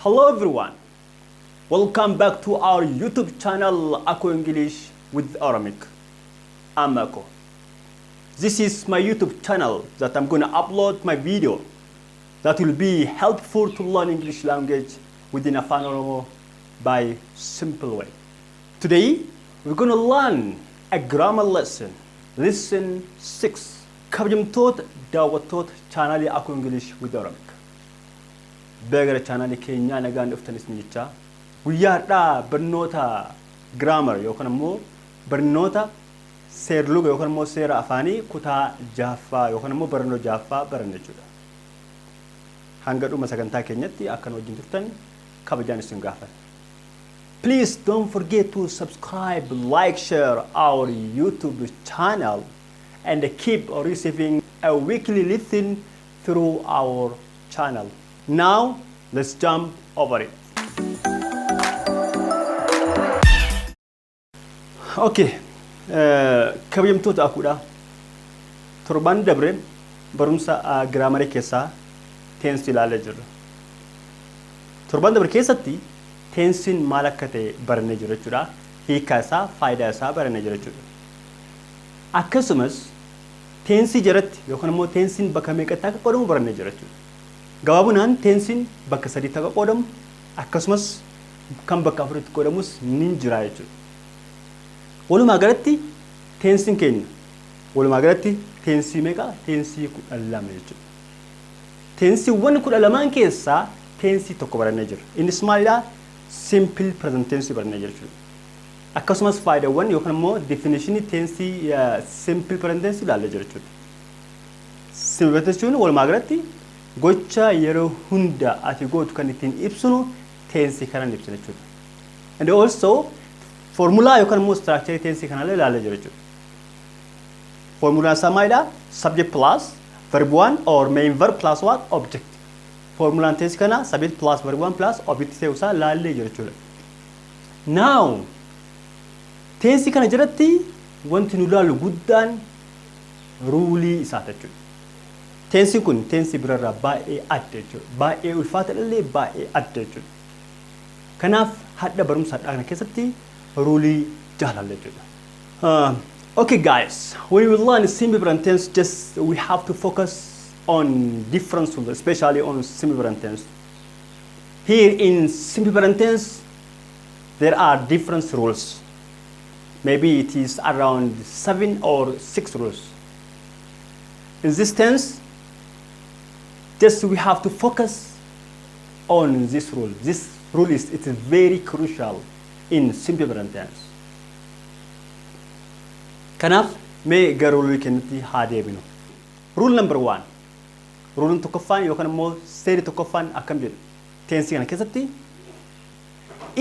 Hello everyone. Welcome back to our YouTube channel, Ako English with Aramik. I'm Ako. This is my YouTube channel that I'm gonna upload my video that will be helpful to learn English language within Afaan Oromo by simple way. Today, we're gonna learn a grammar lesson. Lesson 6. Kabajamtoota daawwattoota chaanaalii Ako English with Aramik. Gara chaanaalii keenyaa nagaan dhuftanis ni jechaa. Guyyaa har'aa barnoota grammar yookaan immoo barnoota seerluga yookaan immoo seera afaanii kutaa jaaffaa yookaan immoo barnoota jaaffaa baranna jechuudha. Hanga dhuma sagantaa keenyatti akkan wajjin turtan kabajaan isin gaafadha. Please don't forget to subscribe, like, share our YouTube channel and keep receiving a weekly lesson through our channel. Now, let's jump over it. Okay, kabajamtoota akuudha. Torban dabre barumsa giraamarii keessaa teensii ilaalee jirra. Torban dabre keessatti teensiin maal akka ta'e barannee jira jechuudha. Hiika isaa, faayidaa isaa barannee jira jechuudha. Akkasumas teensii jalatti yookaan immoo teensiin bakka meeqatti akka qoodamu barannee jira jechuudha. Gabaabinaan teensiin bakka sadiitti akka qoodamu, akkasumas kan bakka afuritti qoodamus ni jira jechuudha. Walumaa galatti teensiin keenya walumaa galatti teensii meeqa? Teensii 12 jechuudha. Teensiiwwan 12n keessaa teensii tokko barannee jira. Innis maalidhaa? Simple present tense barannee jira jechuudha. Akkasumas faayidaawwan yookaan immoo definitionii teensii simple present tense ilaallee jira jechuudha. Simple present tense jechuun walumaa galatti gocha yeroo hunda ati gootu kan ittiin ibsinu teensii kanaan ibsina jechuudha. And also formulaa yookaan immoo structure teensii kanallee ilaallee jira jechuudha. Formulaan isaa maalidhaa? Subject plus verb one or main verb plus what? Object. Formulaan teensii kana subject plus verb one plus object ta'uu isaa ilaallee jira jechuudha. Now, teensii kana jalatti wanti nu ilaallu guddaan ruulii isaati jechuudha. Teensiin kun teensii birarraa baay'ee adda jechuudha. Baay'ee ulfaata illee baay'ee adda jechuudha. Kanaaf hadha barumsa hadhaa kana keessatti ruulii jaalalla jechuudha. Okay guys, when we learn simple present tense, just we have to focus on different rules, especially on simple present tense. Here in simple present tense, there are different rules. Maybe it is around 7 or 6 rules. In this tense, just we have to focus on this rule. This rule is it is very crucial in simple present tense. Kanaaf mee gara ruulii keenyatti haa deebinu. Rule number one. Ruuliin tokkoffaan yookaan immoo seerri tokkoffaan akkam jedhu? Teensii kana keessatti,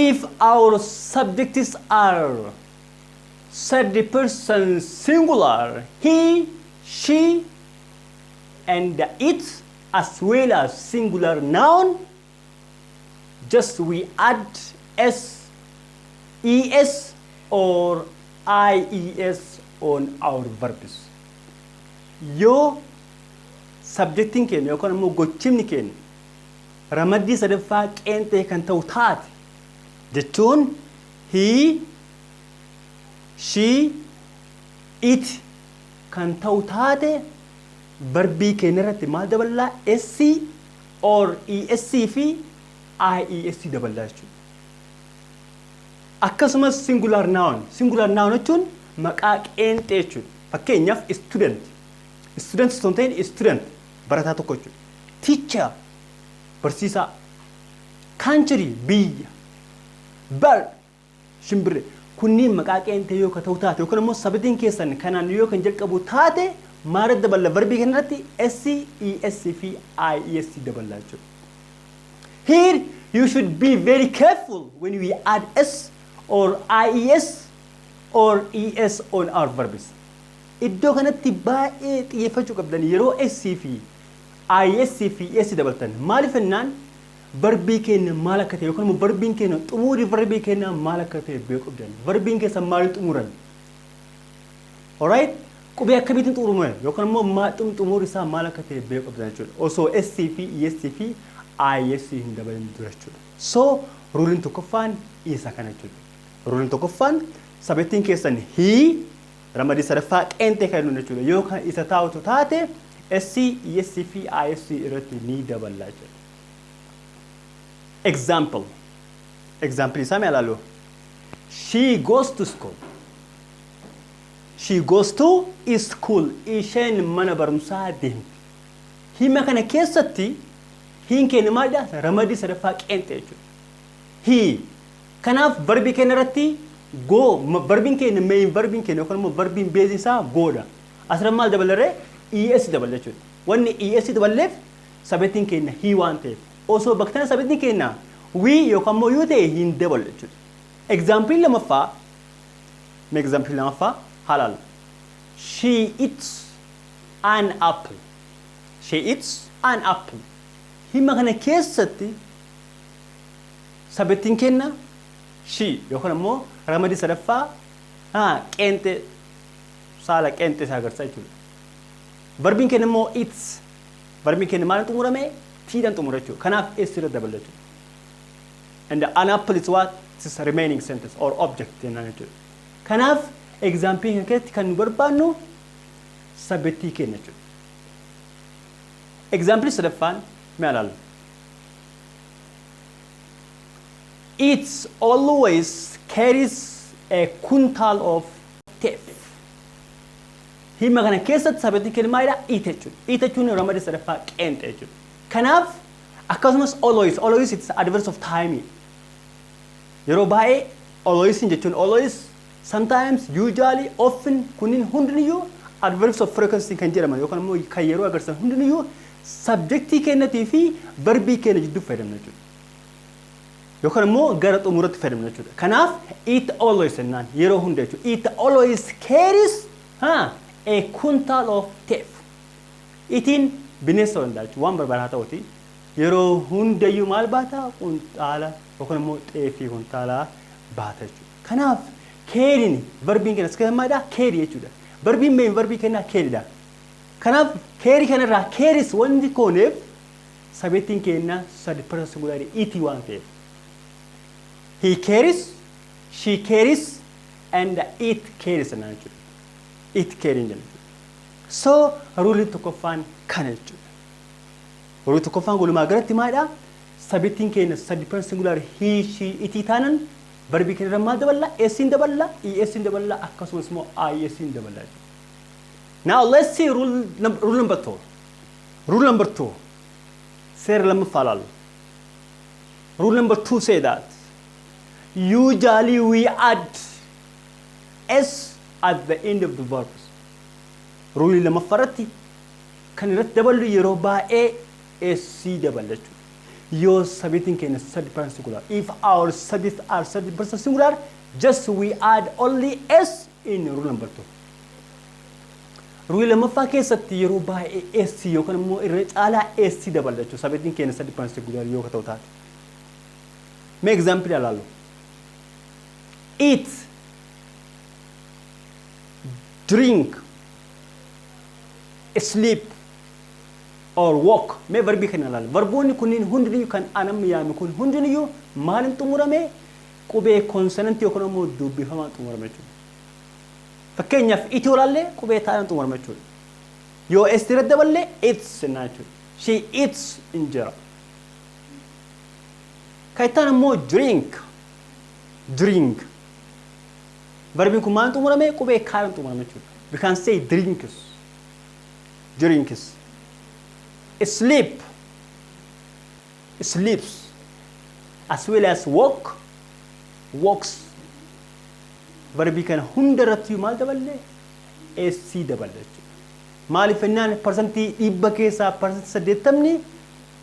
if our subjects are third person singular, he, she, and it, as well as singular noun, just we add s, es, or ies on our verbs. Yoo subjectiin keenya yookaan immoo gochimni keenya ramaddii sadaffaa qeenxee kan ta'u taate, jechuun he, she, it kan ta'u taate, verbii keenya irratti maal daballaa? S or es fi ies daballaa jechuudha. Akkasumas singular noun. Singular noun jechuun maqaa qeenxee jechuudha. Fakkeenyaaf student. Student osoo hin ta'in student barataa tokko jechuudha. Teacher, barsiisaa. Country, biyya. Bird, shimbirree. Kunniin maqaa qeenxee yoo ka ta'u taate yookaan immoo subjectiin keessan kanaan yoo kan jalqabu taate, maal daballa? Verbii kanarratti S, ES fi IES daballa jechuudha. Here you should be very careful when we add S or IES or ES on our verbs. Iddoo kanatti baay'ee xiyyeeffachuu qabdan yeroo S fi IES fi ES dabaltan. Maaliif jennaan, verbii keenya maal akka ta'e yookaan immoo verbiin keenya xumurii verbii keenya maal akka ta'e beekuu qabdan. Verbiin keessa maal xumuran? Alright? Qubee akkamiitiin xumurame yookaan immoo xumurri isaa maal akka ta'e beekuu qabdan jechuudha. Osoo S fi ES fi IES hin dabalin dura jechuudha. So ruleiin tokkoffaan isa kana jechuudha. Ruleiin tokkoffaan subjectiin keessan he, ramadii sadaffaa qeenxee kan jennu jechuudha. Yoo kan isa taa'utu taate, S, ES fi IES irratti ni daballa jechuudha. Example. Example isaa mee ilaalu. She goes to school. She goes to school. Isheen mana barumsaa deemti. Hima kana keessatti heiin keenya maalidha? Ramadii sadaffaa qeenxee jechuudha. He. Kanaaf verbii keenya irratti go, verbiin keenya, main verbiin keenya yookaan immoo verbiin baseii isaa godha. Asirra maal dabalarree? ES dabala jechuudha. Wanni ES daballeef subjectiin keenya he waan ta'eef. Osoo bakka tana subjectiin keenya we yookaan immoo you ta'e, hin dabalu jechuudha. Example lamaffaa, mee example lamaffaa haa ilaallu. She eats an apple. She eats an apple. Hima kana keessatti subjectiin keenya she yookaan immoo ramadii sadaffaa qeenxee, saala qeenxee isaa agarsiisa jechuudha. Verbiin keenya immoo eats. Verbiin keenya maaliin xumurame? Tiidhaan xumura jechuudha. Kanaaf S irra dabala jechuudha. And an apple is what? It is a remaining sentence or object jennaan jechuudha. Kanaaf example kana keessatti kan nu barbaannu subjectii keenya jechuudha. Example sadaffaan mee ilaallu. It always carries a quintal of teff. Hima kana keessatti subjectiin keenya maalidha? It jechuudha. It jechuun ramadii sadaffaa qeenxe jechuudha. Kanaaf akkasumas always, always, it's adverb of time. Yeroo baay'ee always jechuun, always, sometimes, usually, often, kunniin hundiniyyuu adverbs of frequency kan jedhaman yookaan immoo kan yeroo agarsiisan hundiniyyuu subjectii keenyatii fi verbii keenya jidduu fayyadamna jechuudha. Yookaan immoo gara xumuratti fayyadamna jechuudha. Kanaaf it always jennaan yeroo hunda jechuudha. It always carries a quintal of teff. Itiin bineensa ta'uu danda'a jechuudha. Waan barbaada haa ta'uti. Yeroo hundayyuu maal baata? Qunxaala yookaan immoo xeefii kuntaalaa baata jechuudha. Kanaaf carryin verbiin keenya as keessa maalidha? Carry jechuudha. Verbiin main verbii kennaa carrydha. Kanaaf carry kanarraa carries wanti kooneef subjectiin keenya third person singular it waan ta'eef. He carries, she carries, and it carries jennaan jechuudha. It carrying jenna jechuudha. So ruleiin tokkoffaan kana jechuudha. Ruleii tokkoffaan walumaa galatti maalidha? Subjectiin keenya third person singular he, she, it taanan verbii keenya irra maal daballa? S hin daballa, ES hin daballa, akkasumas immoo IES hin daballa jechuudha. Now let's see rule number two. Rule number two. Seera lammaffaa ilaallu. Rule number two say that usually we add S at the end of the verbs. Ruleii lammaffaa irratti kan irratti daballu yeroo baay'ee S daballa jechuudha. Yoo subjectiin keenya third person singular. If our subjects are third person singular, just we add only S in rule number two. Ruleii lammaffaa keessatti yeroo baay'ee S yookaan immoo irra caalaa S daballa jechuudha. Subjectiin keenya third person singular yoo ta'u taate. Mee example ilaallu. Eat, drink, sleep, or walk. Mee verbii kana ilaalla. Verboonni kunniin hundiniyyuu, kan anamma yaame kun hundiniyyuu maaliin xumurame? Qubee consonantii yookaan immoo dubbifamaan xumurame jechuudha. Fakkeenyaaf eat yoo ilaalle, qubee taa'aan xumurame jechuudha. Yoo S irratti daballe, eats jennaan jechuudha. She eats injera. Kan itti aanu immoo drink. Drink. Verbiin kun maal xumurame? Qubee kaadhaan xumurame jechuudha. We can say drinks. Drinks. Sleep. Sleeps. As well as walk. Walks. Verbii kana hunda irratti maal daballe? S daballe jechuudha. Maaliif jennaan, 100% keessaa 80%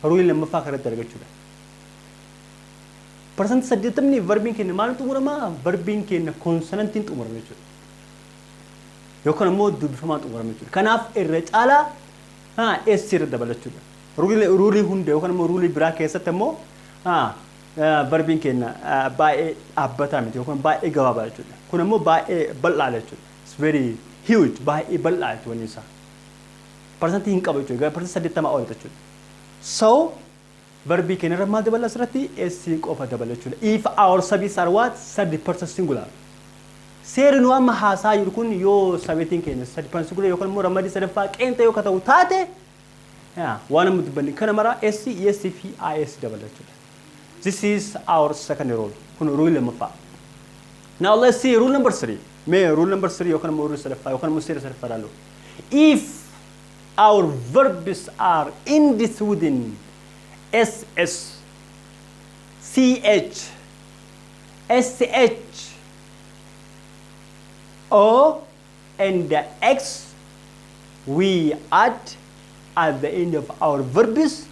ruleii lammaffaa kanatti argachuudha. 80% verbiin keenya maal xumuramaa? Verbiin keenya consonantiin xumurama jechuudha. Yookaan immoo dubbifamaan xumurama jechuudha. Kanaaf irra caalaa S irra dabalachuudha. Ruleii hunda yookaan immoo ruleii biraa keessatti immoo verbiin keenya baay'ee dhaabbataa miti yookaan baay'ee gabaabaa jechuudha. Kun immoo baay'ee bal'aa jechuudha. It's very huge, baay'ee bal'aa jechuudha wanni isaa. Parsantii hin qabu jechuudha. 80% ol jechuudha. So Verbii keenya irra maal dabala asirratti? S qofa dabala jechuudha. If our subjects are what? Third person singular. Seerri nu amma haasaa jiru kun yoo subjectiin keenya third person singular yookaan immoo ramaddii sadaffaa qeenxa yoo ta'u taate, waan amma dubbanne kana mara S, ES fi IES dabala jechuudha. This is our second rule. Kun rule lammaffaa. Now let's see rule number three. Mee rule number three yookaan immoo rule sadaffaa yookaan immoo seera sadaffaa ilaallu. If our verbs are ended within SS, CH, SH, O, and X, we add at the end of our verbs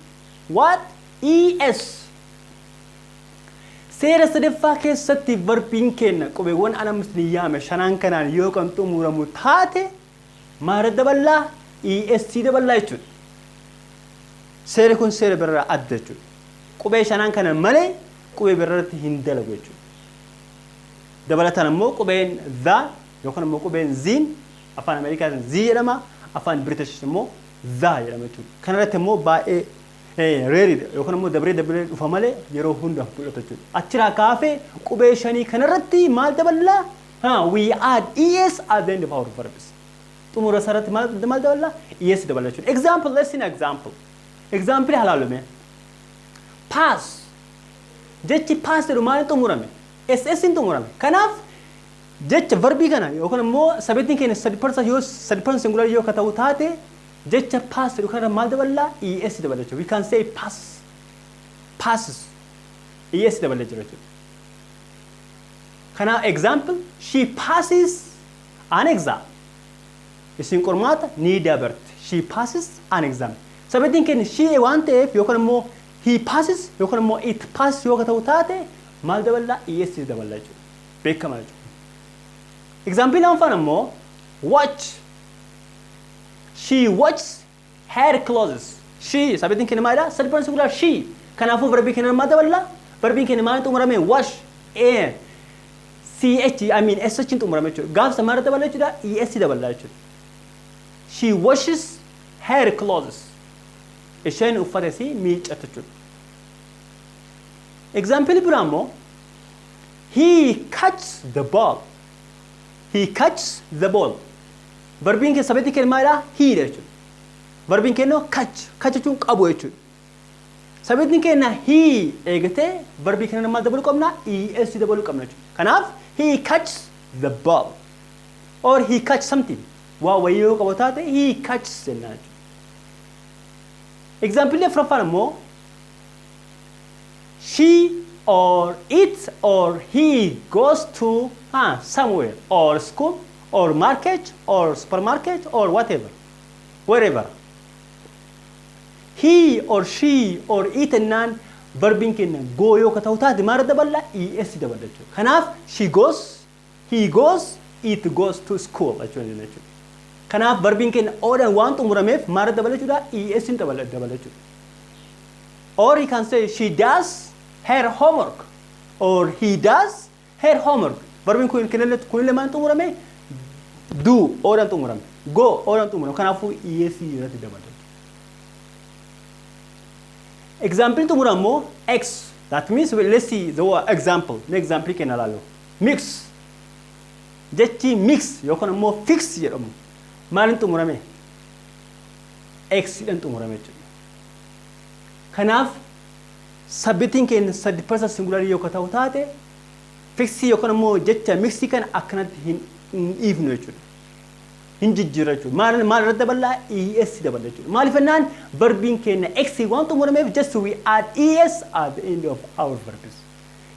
what? ES. Seera sadaffaa keessatti verbiin keenya qubeewwan ana isin yaame shanaan kanaan yoo kan xumuramu taate, maal daballaa? ES daballaa jechuudha. Seerri kun seera birraa adda jechuudha. Qubee shanaan kana malee qubee birraatti hin dalagu jechuudha. Dabalataan immoo qubeen the yookaan immoo qubeen ziin, afaan Ameerikaatiin Z jedhama, afaan British immoo the jedhama jechuudha. Kanarratti immoo baay'ee rareiidha yookaan immoo dabaree dabaree dhufa malee yeroo hunda mul'atu jechuudha. Achirraa kaafee qubee shanii kanarratti maal daballaa? We add ES at the end of our verbs. Xumura isaarratti maal daballaa? ES daballa jechuudha. Example, let's see an example. Example halaalume. Pass. Jechi pass jedhu maaliin xumurame? SS hin xumurame. Kanaaf jecha verbii kana yookaan immoo subjectiin keenya third person yoo third person singular yoo ta'u taate, jecha pass jedhu kana maal daballaa? ES dabala jechuudha. We can say pass. Passes. ES dabala jira jechuudha. Kanaaf example, she passes an exam. Isin qormaata ni dabarte. She passes an exam. Subjectiin keenya she waan ta'eef yookaan immoo he passes yookaan immoo it passes yoo ta'u taate, maal daballaa? ES daballaa jechuudha. Beekamaa jechuudha. Example lammaffaan immoo watch. She watches her clothes. She subjectiin keenya maalidha? Third person singular she. Kanaafuu verbii keenya maal daballaa? Verbiin keenya maal xumurame? Wash. A. CH, I mean SH hin xumurame jechuudha. Gaafsa maal dabala jechuudha? ES dabala jechuudha. She washes her clothes. Isheen uffata isii miiccata jechuudha. Example biraa immoo he catches the ball. He catches the ball. Verbiin keessa subjectii keenya maalidha? He dha jechuudha. Verbiin keenya catch. Catch jechuun qabu jechuudha. Subjectiin keenya he eegatee verbii keenya maal dabaluu qabna? ES dabaluu qabna jechuudha. Kanaaf he catches the ball. Or he catch something. Waa wayii yoo qabu taate, he catches jennaan jechuudha. Example afuraffaan immoo she or it or he goes to somewhere or school or market or supermarket or whatever, wherever. He or she or it ennaan verbiin keenya go yoo ka ta'u taate, maal daballa? ES daballa jechuudha. Kanaaf she goes, he goes, it goes to school jechuudha. Kanaaf verbiin keenya oodhaan waan xumurameef maal dabala jechuudha? ES dabala jechuudha. Or you can say she does her homework or he does her homework. Verbiin kun kunillee maal xumurame? Do oodhaan xumurame. Go oodhaan xumurame. Kanaafuu ES irratti dabala. Example xumura immoo X. That means, well, let's see the example. Mee example keenya ilaallu. Mix. Jechi mix yookaan immoo fix jedhamu maaliin xumurame? X dhaan xumurame jechuudha. Kanaaf subjectiin keenya third person singular yoo ta'u taate, fixii yookaan immoo jecha mixii kana akkanatti hin dhiifnu jechuudha. Hin jijjiirra jechuudha. Maal maal irratti daballaa? ES daballa jechuudha. Maaliif jennaan verbiin keenya X waan xumurameef, just we add ES at the end of our verbs.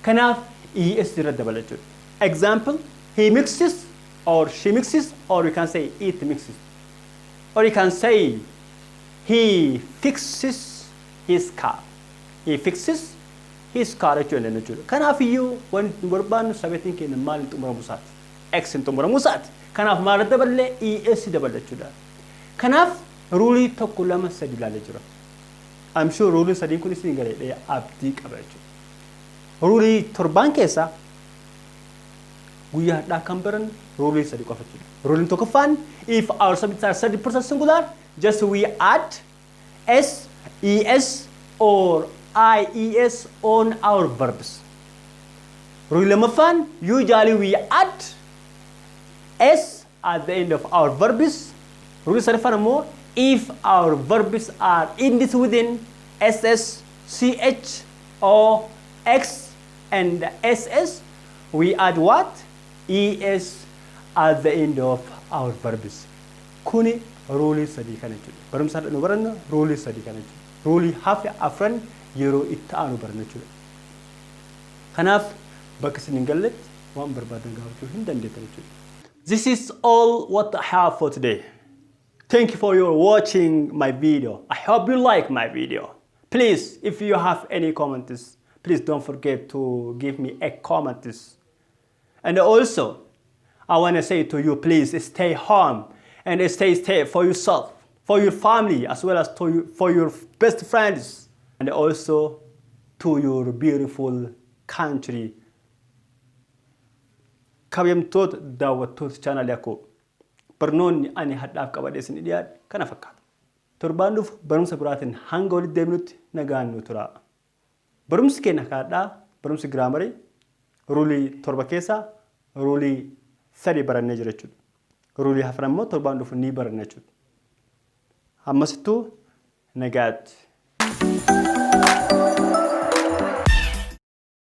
Kanaaf ES irratti dabala jechuudha. Example, he mixes or she mixes or we can say it mixes. Or you can say he fixes his car. He fixes his car jechuudha jechuudha. Kanaaf iyyuu wanti nu barbaannu subjectiin keenya maal xumuramuu isaati? X xumuramuu isaati. Kanaaf maal daballee? ES dabala jechuudha. Kanaaf ruleii tokko, lama, sadi ilaalee jira. I'm sure ruleiin sadiin kun isin galee abdii qaba jechuudha. Ruleii torbaan keessaa guyyaa har'aa kan baran ruleii sadi qofa jechuudha. Ruleiin tokkoffaan, if our subjects are third person singular, just we add S, ES or IES on our verbs. Rule lammaffaan, usually we add S at the end of our verbs. Rule sadaffaan immoo, if our verbs are ends within SS, CH, O, X and SS, we add what? ES at the end of our verbs. Kuni rule sadii kana jechuudha. Barumsa nu barannu rule sadii kana jechuudha. Rule hafe afran yeroo itti aanu baranna jechuudha. Kanaaf bakka isin hin galletti waan barbaadan gaafachuu hin dandeettan jechuudha. This is all what I have for today. Thank you for your watching my video. I hope you like my video. Please, if you have any comments, please don't forget to give me a comments. And also, I want to say to you, please stay home and stay safe for yourself, for your family, as well as for your best friends, and also to your beautiful country. Kabajamtoota daawwattoota chaanaalii akkoo, barnoonni ani har'aaf qabadhee isin dhiyaadhe kana fakkaata. Torbaan dhufu barumsa biraatiin hanga walitti deebinutti nagaan nu tura. Barumsi keenya kaadhaa barumsi grammar rule torba keessaa rule sadi barannee jira jechuudha. Rule hafan immoo torbaan dhufu ni baranna jechuudha. Ammasittuu nagaatti.